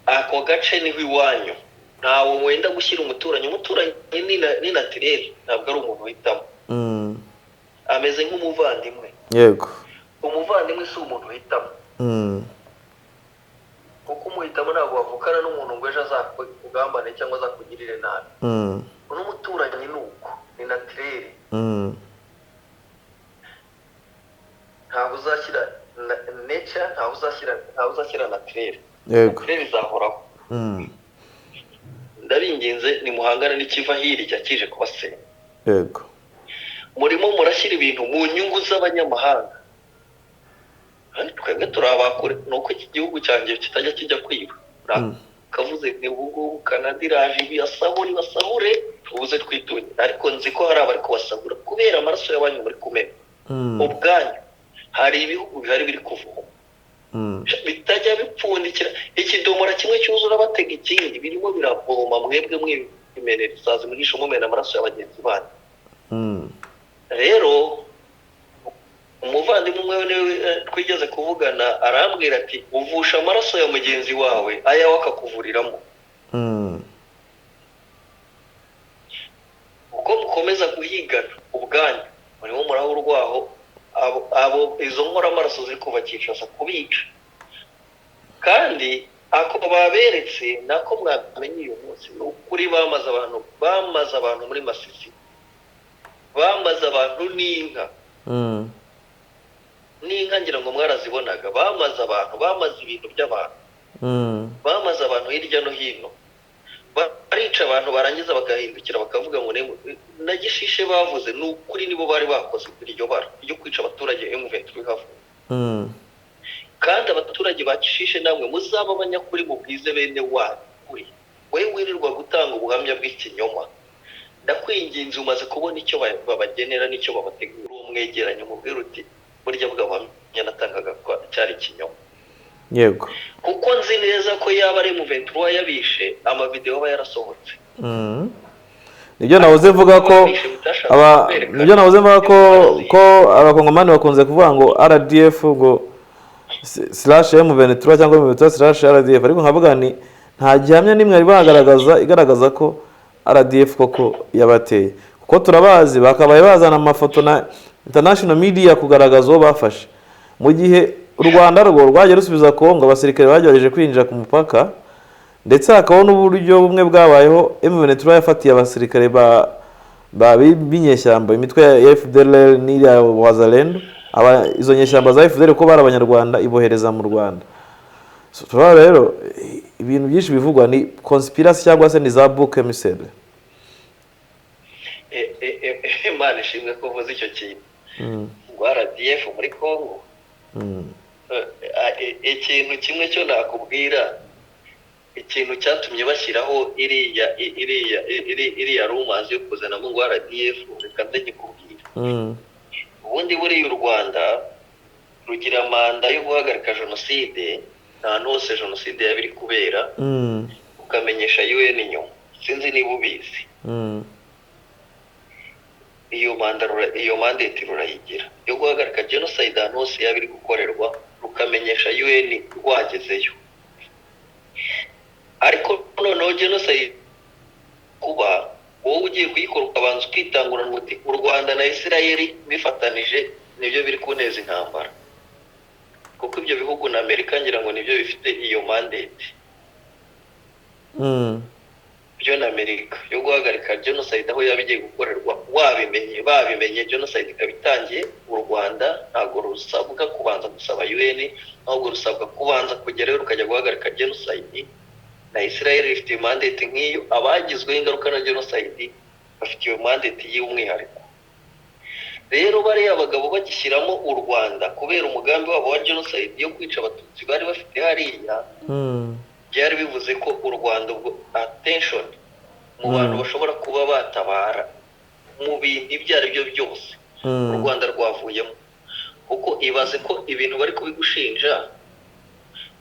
ako gace niho iwanyu, ntawe wenda gushyira umuturanyi. Umuturanyi ni naturel, ntabwo ari umuntu uhitamo, ameze nk'umuvandimwe. Yego. Umuvandimwe si umuntu uhitamo, kuko umuhitamo ntabwo wavukana n'umuntu ngo ejo azakugambane cyangwa azakugirire nabi. N'umuturanyi ni uko, ni naturel. Ntabwo uzashyira nature, ntabwo uzashyira naturel. Yego. Naturel izahoraho. Ndabinginze nimuhangane n'ikiva hirya kije kubasenya. Yego. Murimo murashyira ibintu mu nyungu z'abanyamahanga. Twebwe turi abakure, ni uko iki gihugu cyanjye kitajya kijya kwiba. Kavuze ni ubu Canada iraje ibasahura, ibasahure tubuze twitunge, ariko nzi ko hari abari kubasahura kubera amaraso y'abanyu muri kumena. Ubwanyu hari ibihugu bihari biri kuvoma bitajya bipfundikira ikidomora kimwe cyuzura batega ikindi, birimo biravoma, mwebwe mwimenera isazi mugisha mumena amaraso y'abagenzi banyu. Rero umuvandimwe umwe niwe twigeze kuvugana arambwira ati uvusha amaraso ya mugenzi wawe ayawe akakuvuriramo. Uko mukomeza guhigana ubwanyu murimo muraho urwaho abo izo nkoramaraso ziri kuva Kinshasa kubica, kandi ako baberetse nako mwamenye uyu munsi ni ukuri. Bamaze abantu muri Masisi, bamaze abantu n'inka, n'inka ngira ngo mwarazibonaga, bamaze abantu, bamaze ibintu by'abantu, bamaze abantu hirya no hino, barica abantu barangiza bagahindukira bakavuga ngo na Gishishe bavuze ni ukuri, nibo bari bakoze iryo bara ryo kwica abaturage M23 havu. Kandi abaturage ba Gishishe namwe muzaba abanyakuri, mubwize bene wanyu. Wewe wirirwa gutanga ubuhamya bw'ikinyoma, ndakwinginze umaze kubona icyo babagenera n'icyo babategura, umwegeranye umubwira uti burya bw'abahamya natangaga cyari ikinyoma. Yego. Kuko nzi neza ko yaba ari M23 yabishe, amavideo aba yarasohotse. Nibyo nahoze mvuga ko nibyo nahoze mvuga ko abakongomani bakunze kuvuga ngo RDF ngo /M23 cyangwa M23/RDF, ariko nkavuga ni nta gihamya nimwe ari bagaragaza igaragaza ko RDF koko yabateye, kuko turabazi bakabaye bazana amafoto na international media kugaragaza uwo bafashe. Mu gihe u Rwanda rwo rwagiye rusubiza Kongo abasirikare bagerageje kwinjira ku mupaka, ndetse hakaba n'uburyo bumwe bwabayeho M23 yafatiye abasirikare ba b'inyeshyamba imitwe ya FDLR n'iya Wazalendo, izo nyeshyamba za FDLR ko bari abanyarwanda ibohereza mu Rwanda. So rero ibintu byinshi bivugwa ni conspiracy cyangwa se ni za book emissaire. Imana ishimwe ko uvuze icyo kintu. Ngo RDF muri Kongo. Ikintu kimwe cyo nakubwira, ikintu cyatumye bashyiraho iriya rumors yo kuzanamo ngo RDF, reka ndagikubwira. Ubundi buriya u Rwanda rugira manda yo guhagarika jenoside ahantu hose jenoside yaba iri kubera, ukamenyesha UN inyuma. Sinzi niba ubizi. Iyo mandate rurayigira yo guhagarika genocide ahantu hose yaba iri gukorerwa, rukamenyesha UN rwagezeyo. Ariko noneho genocide kuba Wowe ugiye kuyikora ukabanza ukitanguranwa uti u Rwanda na Isirayeli bifatanije nibyo biri kunteza intambara, kuko ibyo bihugu na Amerika ngira ngo nibyo bifite iyo mandate byo na Amerika yo guhagarika genocide aho yaba igiye gukorerwa. Wabimenye, babimenye, genocide ikaba itangiye, u Rwanda ntabwo rusabwa kubanza gusaba UN, ahubwo rusabwa kubanza kugerayo rukajya guhagarika genocide. Na Israel ifite iyo mandate nk'iyo, abagizweho ingaruka na genocide bafite iyo mandate y'umwihariko. Rero bariya bagabo bagishyiramo u Rwanda kubera umugambi wabo wa genocide yo kwica Abatutsi bari bafite hariya, byari bivuze ko u Rwanda ubwo attention mu bantu bashobora kuba batabara mu bintu ibyo ari byo byose, u Rwanda rwavuyemo. Kuko ibaze ko ibintu bari kubigushinja,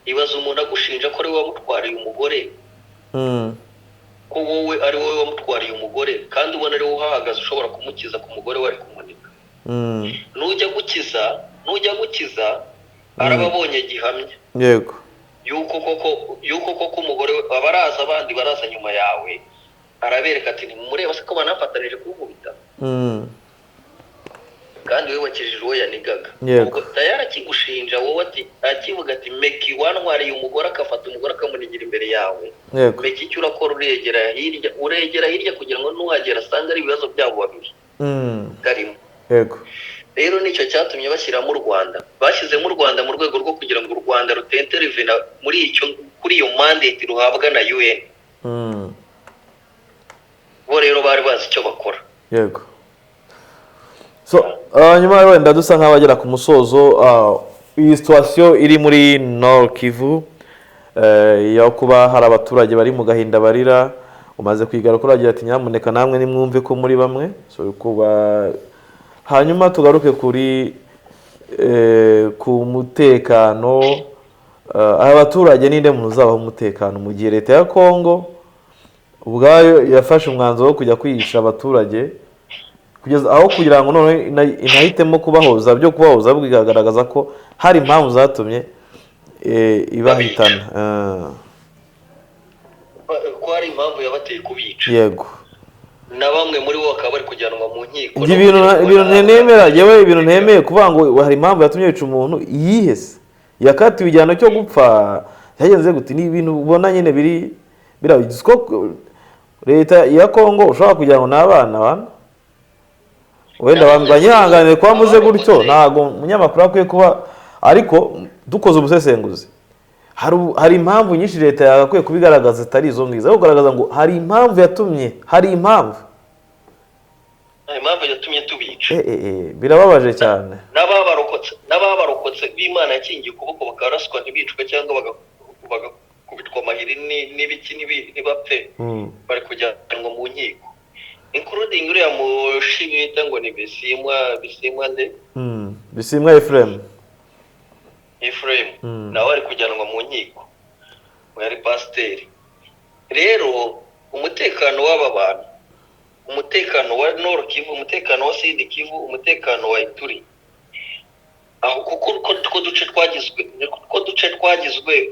ibaze umuntu agushinja ko ari wowe wamutwariye umugore, ko wowe ari wowe wamutwariye umugore, kandi ubona ari wowe uhahagaze ushobora kumukiza ku mugore wari kumunika. Nujya gukiza araba abonye gihamya yuko koko umugore we, abaraza abandi baraza nyuma yawe, arabereka ati: "Ntimureba se ko banafatanije kunkubita?" Kandi we wakijije uwo yanigaga. Ubwo tayari akigushinja wowe, ati akivuga ati: "Meki wantwariye umugore," akafata umugore akamunigira imbere yawe. Meki, icyo urakora, uregera hirya, uregera hirya kugira ngo nuhagera asange ari ibibazo byabo babiri karimo. Rero nicyo cyatumye bashyiramo u Rwanda. Bashyizemo u Rwanda mu rwego rwo kugira ngo u Rwanda rutintervena muri icyo, kuri iyo mandate ruhabwa na UN. Bo rero bari bazi icyo bakora. Yego. So nyuma wenda dusa nk'abagera ku musozo, iyi situation iri muri Nord Kivu, yo kuba hari abaturage bari mu gahinda barira, umaze kwigaruka uragira ati: "Nyamuneka namwe nimwumve ko muri bamwe." So kuba hanyuma tugaruke kuri ku mutekano, aba baturage ninde muntu uzabaha umutekano mu gihe leta ya Kongo ubwayo yafashe umwanzuro wo kujya kwihisha abaturage, kugeza aho kugira ngo noneho inahitemo kubahoza, byo kubahoza bigaragaza ko hari impamvu zatumye ibahitana? Ko hari impamvu yabateye kubica. Na bamwe muri bo bakaba bari kujyanwa mu nkiko. Ibyo ibintu ntemera yewe, ibintu ntemeye kuvuga ngo hari impamvu yatumye yica umuntu. Iyihe se? Yakatiwe igihano cyo gupfa? Cyagenze gute? Ni ibintu ubona nyine biri biriya ko leta ya Kongo ushobora kugira ngo ni abana bana wenda banyihanganire kuba mvuze gutyo, ntabwo umunyamakuru akwiye kuba, ariko dukoze ubusesenguzi hari impamvu nyinshi leta yagakwiye kubigaragaza zitari izo ngizo, ariko kugaragaza ngo hari impamvu yatumye, hari impamvu. Nta impamvu yatumye tubica. Birababaje cyane. N'ababarokotse b'Imana yakingiye ukuboko bakaraswa ntibicwe, cyangwa bagakubitwa amahiri n'ibiki ntibapfe, bari kujyanwa mu nkiko, including uriya mushimi bita ngo ni Bisimwa, Bisimwa nde? Bisimwa Ephraim. Ephraim. Nawe ari kujyanwa mu nkiko ngo yari pasiteri. Rero umutekano w'aba bantu, umutekano wa Nord Kivu, umutekano wa Sud Kivu, umutekano wa Ituri aho, kuko utwo duce twagizwe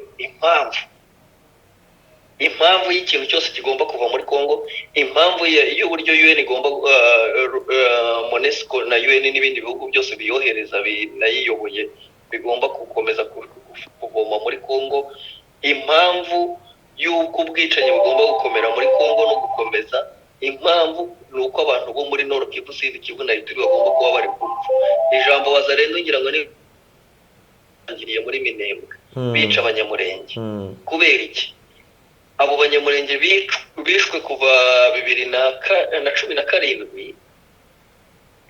impamvu y'ikintu cyose kigomba kuva muri Congo, impamvu y'uburyo UN igomba, MONUSCO na UN n'ibindi bihugu byose biyohereza binayiyoboye bigomba gukomeza kuvoma muri Congo, impamvu y'uko ubwicanyi bugomba gukomera muri Congo no gukomeza, impamvu ni uko abantu bo muri Nord Kivu, Sud Kivu na Ituri bagomba kuba bari gupfa. Ijambo Wazalendo ngira ngo ni ngiriye muri Minembwe, bica Abanyamurenge. Kubera iki abo Banyamurenge bishwe kuva 2017?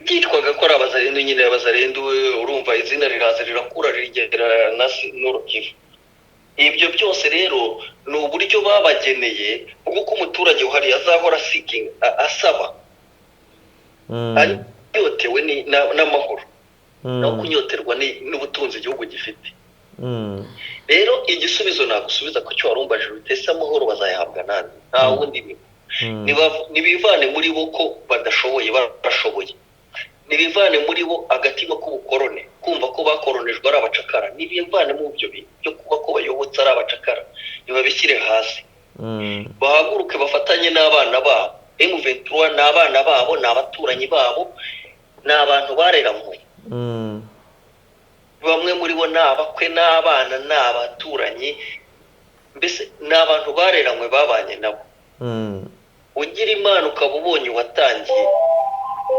Byitwaga ko ari Abazalendo nyine. Abazalendo, urumva izina riraza rirakura rigera na Nord Kivu. Ibyo byose rero ni uburyo babageneye bw'uko umuturage uhari azahora seeking, asaba, anyotewe n'amahoro no kunyoterwa n'ubutunzi igihugu gifite. Rero igisubizo nagusubiza ku cyo warumbajije uti: "Ese amahoro bazayahabwa nande?" Nta wundi, ni nibivane muri bo ko badashoboye, barashoboye. Nibivane muri bo agatima k'ubukorone, kumva ko bakoronejwe ari abacakara. Nibivane mu ibyo bintu byo kuba ko bayobotse ari abacakara, nibabishyire hasi, bahaguruke bafatanye n'abana babo. M23 ni abana babo, ni abaturanyi babo, ni abantu bareranywe. Bamwe muri bo ni abakwe n'abana, ni abaturanyi, mbese ni abantu bareranywe babanye nabo. Ugira Imana ukaba ubonye watangiye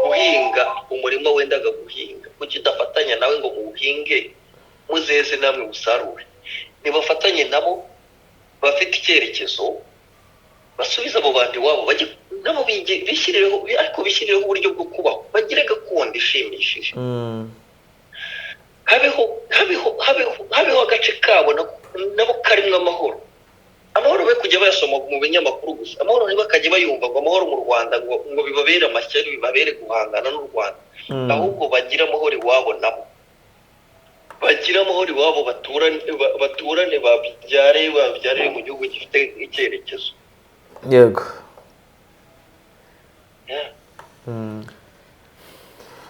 guhinga umurima wendaga guhinga, kuki udafatanya nawe ngo muwuhinge muzeze namwe musarure? Nibafatanye nabo bafite icyerekezo, basubize abo bantu iwabo, bajye nabo bishyirireho, ariko bishyirireho uburyo bwo kubaho, bagire gakondo ishimishije. Habeho agace kabo nabo karimo amahoro. Amahoro be kujya bayasoma mu binyamakuru gusa, amahoro ntibakajye bayumva ngo amahoro mu Rwanda ngo bibabere amashyari, bibabere guhangana n'u Rwanda. Ahubwo bagire amahoro iwabo, nabo bagire amahoro iwabo, baturane, babyarire mu gihugu gifite icyerekezo. Yego.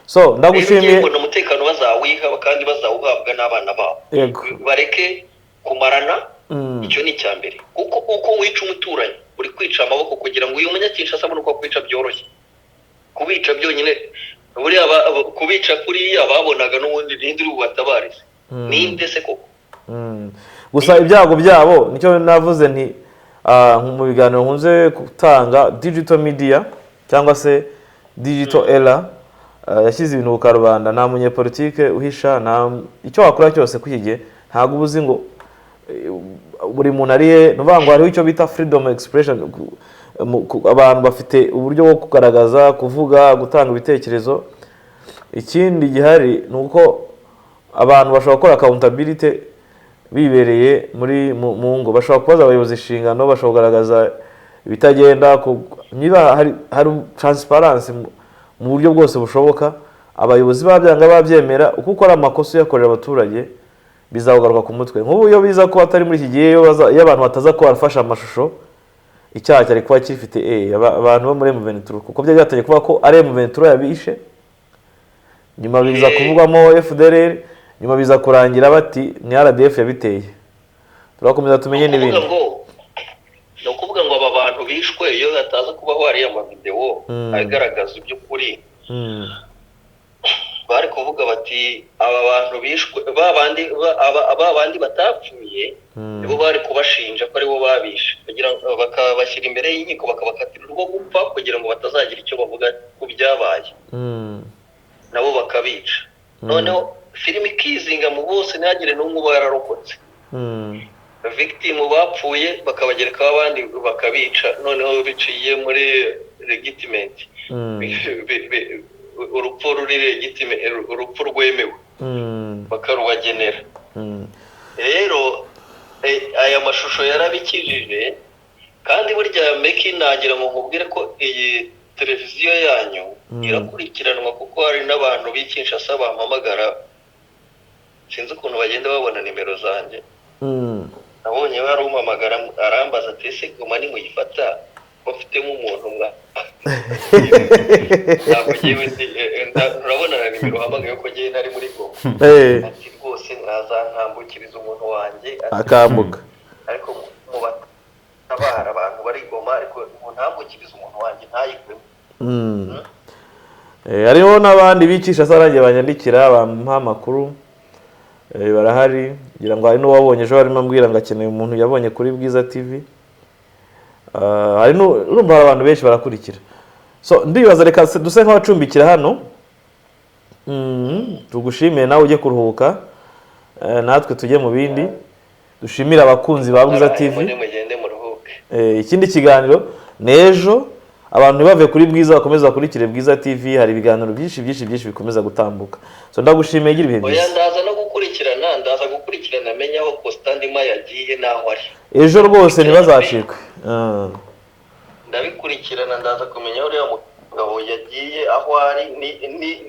So ndagushimiye. Rero umutekano bazawiha kandi bazawuhabwa n'abana babo. Yego. Bareke kumarana. Icyo ni icya mbere, kuko uko wica umuturanyi uri kwica amaboko kugira ngo uyu munyakinshasa abone uko akwica byoroshye. Kubica byonyine, buriya kubica kuriya babonaga n'ubundi ninde uri bubatabarize? Ninde se koko? Gusa ibyago byabo nicyo navuze nti mu biganiro nkunze gutanga, digital media cyangwa se digital era yashyize ibintu ku karubanda. Nta munyepolitike uhisha, nta icyo wakora cyose kuri iki gihe, ntabwo uba uzi ngo buri muntu ari he. Ni ukuvuga ngo hariho icyo bita freedom expression, abantu bafite uburyo bwo kugaragaza, kuvuga, gutanga ibitekerezo. Ikindi gihari ni uko abantu bashobora gukora accountability bibereye muri mu ngo, bashobora kubaza abayobozi inshingano, bashobora kugaragaza ibitagenda, niba hari transparency mu buryo bwose bushoboka. Abayobozi babyanga babyemera, uko ukora amakosa uyakorera abaturage bizawugaruka ku mutwe. Nk'ubu iyo biza kuba atari muri iki gihe, iyo abantu bataza kuba barafashe amashusho, icyaha cyari kuba gifite abantu bo muri M23, kuko byari byatangiye kuvuga ko ari M23 yabishe, nyuma biza kuvugwamo FDLR, nyuma biza kurangira bati ni RDF yabiteye. Turakomeza tumenye Ni ukuvuga n'ibindi. Ni ukuvuga ngo aba bantu bishwe, iyo hataza kubaho hariya amavidewo agaragaza iby'ukuri, bari kuvuga bati aba bantu bishwe, ba bandi batapfuye nibo bari kubashinja ko aribo babishe, kugira ngo bakabashyira imbere y'inkiko, bakabakatira urwo gupfa kugira ngo batazagira icyo bavuga ku byabaye, nabo bakabica. Noneho filime ikizinga mu bose, ntihagire n'umwe uba yararokotse. Victim bapfuye bakabagerekaho abandi bakabica, noneho biciye muri legitimate, urupfu ruri legitime, urupfu rwemewe, bakarubagenera. Rero aya mashusho yarabikijije. Kandi burya meki, nagira ngo nkubwire ko iyi televiziyo yanyu irakurikiranwa, kuko hari n'abantu b'i Kinshasa bampamagara, sinzi ukuntu bagenda babona nimero zanjye. Nabonye barumpamagara, arambaza ati: "Ese Goma nimuyifata ko mfitemo umuntu?" Mwa ntabwo ngewe ndi urabona na nimero uhamagaye ko ngewe nari muri Goma. Ati: "Rwose mwazantambukiriza umuntu wanjye," ati, akambuka. "Ariko mu batabara abantu bari Goma, ariko muntambukirize umuntu wanjye ntayigwemo." Hariho n'abandi bicisha sarangiye banyandikira, bampa amakuru, barahari. Ngira ngo hari n'uwabonye ejo barimo ambwira ngo akeneye umuntu yabonye kuri Bwiza TV. Hari urumva hari abantu benshi barakurikira. So ndibaza reka duse nk'abacumbikira hano. Tugushimiye nawe ujye kuruhuka, natwe tujye mu bindi. Dushimire abakunzi ba Bwiza TV. Mujye mugende muruhuke. Ikindi kiganiro ni ejo. Abantu ntibave kuri Bwiza, bakomeze bakurikire Bwiza TV, hari ibiganiro byinshi byinshi byinshi bikomeza gutambuka. So ndagushimiye, gira ibihe Oya, byiza. ndaza no gukurikirana, ndaza gukurikirana menye aho Constant Ndima yagiye n'aho ari. Ejo rwose ntibazacikwe. Ndabikurikirana, ndaza kumenya aho uriya mugabo yagiye, aho ari,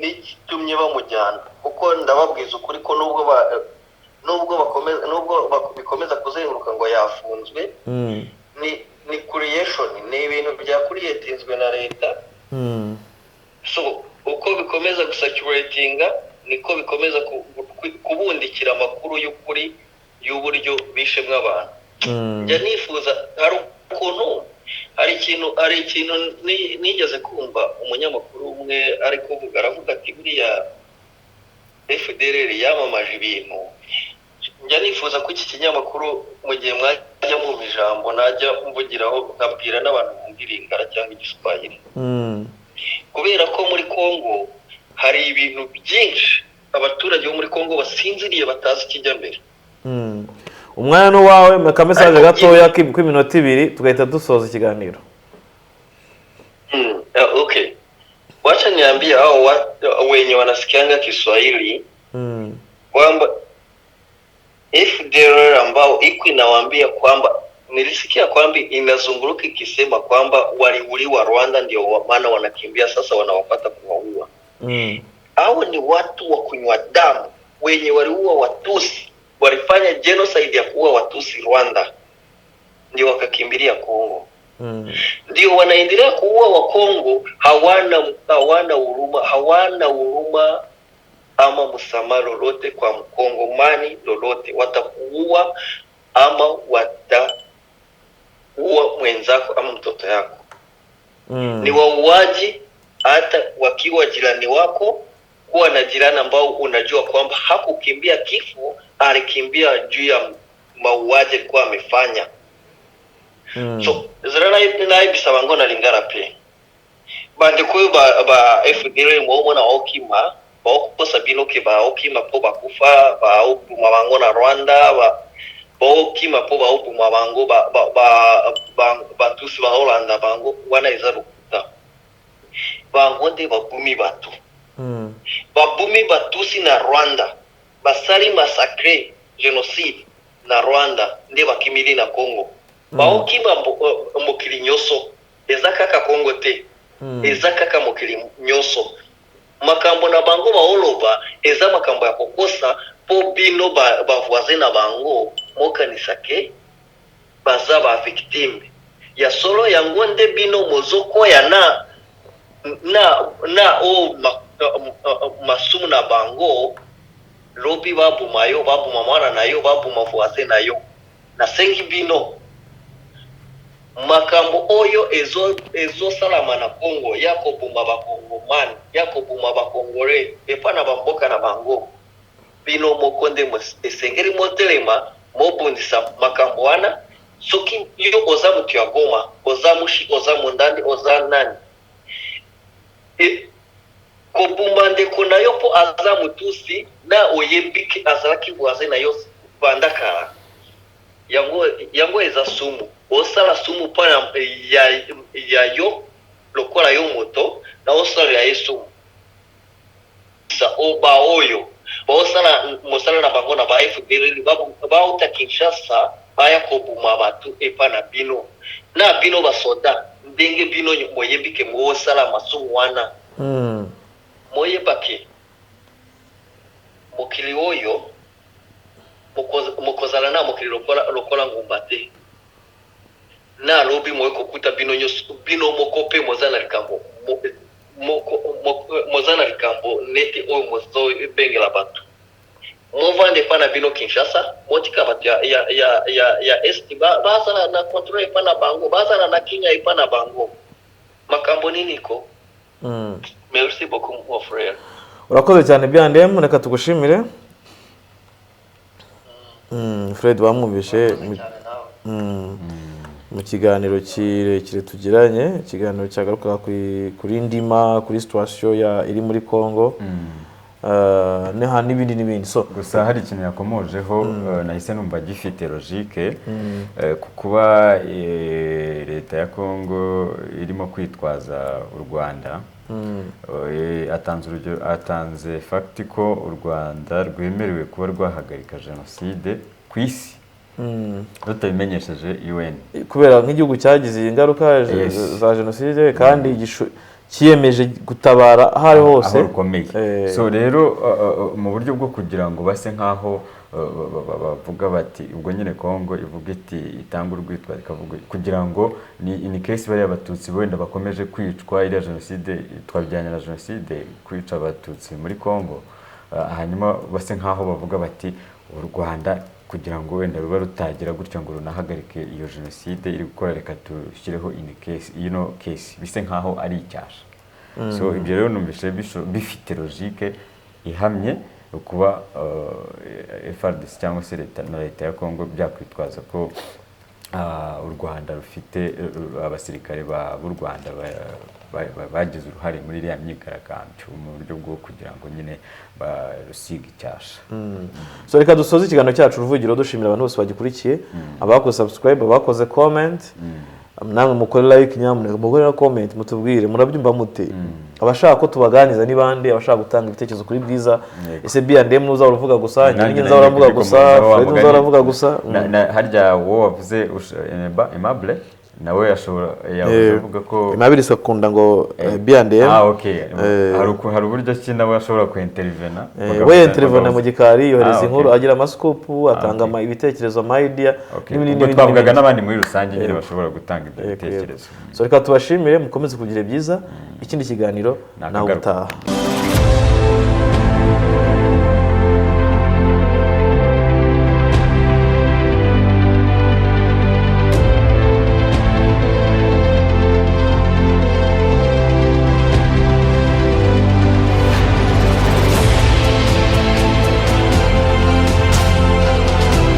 n'igitumye bamujyana, kuko ndababwiza ukuri ko nubwo bakomeza, nubwo bikomeza kuzenguruka ngo yafunzwe, ni creation, ni ibintu bya creatinzwe na leta. So uko bikomeza gusaturatinga niko bikomeza kubundikira amakuru y'ukuri y'uburyo bishemwe abantu. Njya nifuza, hari ukuntu Hari ikintu nigeze kumva umunyamakuru umwe ari kuvuga, aravuga ati buriya FDLR yamamaje ibintu. Njya nifuza ko iki kinyamakuru, mu gihe mwajya mumpa ijambo, najya mvugiraho nkabwira n'abantu bumva Ilingala cyangwa Igiswahili, kubera ko muri Congo hari ibintu byinshi abaturage bo muri Congo basinziriye, batazi ikijya mbere. Umwanya ni uwawe, ka message gatoya k'iminota 2, tugahita dusoza ikiganiro. Okay. Wacha niambie hao wenye wanasikianga Kiswahili kwamba FDLR ambao iko inawaambia kwamba nilisikia kwamba inazunguruka ikisema kwamba waliuliwa Rwanda, ndio maana wanakimbia sasa, wanawapata kuwaua. Hao ni watu wa kunywa damu wenye waliua Watusi, walifanya genocide ya kuua Watusi Rwanda, ndio wakakimbilia Kongo, ndio wanaendelea kuua Wakongo. Hawana huruma, hawana huruma ama msamaha lolote kwa Mkongomani lolote. Watakuua ama wataua mwenzako ama mtoto yako. Ni wauaji hata wakiwa jirani wako. Kuwa na jirani ambao unajua kwamba hakukimbia kifo, alikimbia juu ya mauaji alikuwa amefanya. So zira nayebisa bango na Lingala pe bandeko oyo ba FDL moomona baokima, baokosa bino ke baokima mpo bakufa, baobuma bango na Rwanda, baokima mpo baobuma bango, batusi baolanda bango. Wana eza lokuta, bango nde babumi bato. Babumi batusi na Rwanda, basali massacre, génocide na Rwanda, nde bakimili na Congo. Baokima mokili nyonso, eza kaka Congo te. Eza kaka mokili nyonso. Makambo na bango baoloba eza makambo ya kokosa mpo bino bavoisin na bango mokanisa ke baza bavictime ya solo. Yango nde bino mozokoya na o masumu na bango. Lobi babuma yo, babuma mwana na yo, babuma voisin na yo. Nasengi bino, makambo oyo ezosalama na Congo ya kobuma bakongomani, ya kobuma bakongole epa na bamboka na bango, bino moko nde esengeli motelema, mobundisa makambo wana. Soki yo oza moto ya Goma, oza Mushi, oza Mondandi, oza nani, kobuma ndeko na yo mpo aza motusi na oyebi azalaki voisin na yo banda kala, yango eza sumu. Osala sumu mpo ya yo lokola yo moto na osalela ye sumu. Sa o baoyo baosala mosala na bango na ba FDLR, bauta Kinshasa, baya kobuma bato epa na bino, na bino basoda, ndenge bino moyebi ke mosala masumu wana. Moyebake mokili oyo mokozala na mokili lokola ngumba te. Na alobi moye kokuta bino nyonso, bino moko mpe moza na likambo moza na likambo neti oyo mozobengela bato. Movanda epa na bino Kinshasa, motika bato ya Est bazala na contrôle epa na bango, bazala na kinya epa na bango. Makambo nini ko? Merci beaucoup, mon frère. Urakoze cyane byandemu, reka tugushimire. Fred wamwumvishe Urakoze cyane nawe. Mu kiganiro kirekire tugiranye, ikiganiro cyagarukaga kuri ndima, kuri situation ya iri muri Congo, n'ibindi n'ibindi, so Gusa hari ikintu yakomojeho, nahise numva gifite logique, ku kuba leta ya Congo irimo kwitwaza u Rwanda. Atanze urugero, atanze fact ko u Rwanda rwemerewe kuba rwahagarika jenoside ku isi rutabimenyesheje UN. Kubera nk'igihugu cyagize ingaruka za jenoside kandi cyiyemeje gutabara aho ari hose aho rukomeye. So rero mu buryo bwo kugira ngo base nk'aho bavuga bati ubwo nyine Congo ivuga iti, itanga urwitwazo, ikavuga kugira ngo ni in case bariya Abatutsi wenda bakomeje kwicwa, iriya jenoside twabijyanye na jenoside, kwica Abatutsi muri Congo, hanyuma base nk'aho bavuga bati u Rwanda Kugira ngo wenda ruba rutagira gutya ngo runahagarike iyo jenoside iri gukora, reka dushyireho in case, ino case bise nkaho ari icyasha. So ibyo rero numvise bifite logique ihamye kuba FARDC cyangwa se leta na leta ya Congo byakwitwaza ko u Rwanda rufite abasirikare b'u Rwanda bagize uruhare muri iriya myigaragambyo mu buryo bwo kugira ngo nyine barusige icyasha. So reka dusoze ikiganiro cyacu Uruvugiro dushimira abantu bose bagikurikiye, abakoze subscribe, abakoze comment. Namwe mukore like, nyamuneka mukore na comment, mutubwire murabyumva mute. Abashaka ko tubaganiriza ni bande? Abashaka gutanga ibitekerezo kuri Bwiza? Ese B&M ntuzahora uvuga gusa? Nanjye Njye nzahora mvuga gusa? kubikomozaho, wa Fred mugani. nzahora avuga gusa? Harya wowe wavuze Aimable nawe yashobora yavuze avuga ko Aimable akunda ngo B&M. Ah, okay. Hari uburyo ki nawe ashobora kuintervena. We intervene mu gikari, yohereza inkuru, agira amascoop, atanga ibitekerezo, ama idea n'ibindi Ubwo n'ibindi twavugaga n'ibindi. n'abandi muri rusange nyine bashobora gutanga ibyo Yego. bitekerezo. So reka tubashimire, mukomeze kugira byiza. Ikindi kiganiro Ni nawe akagaruka. utaha.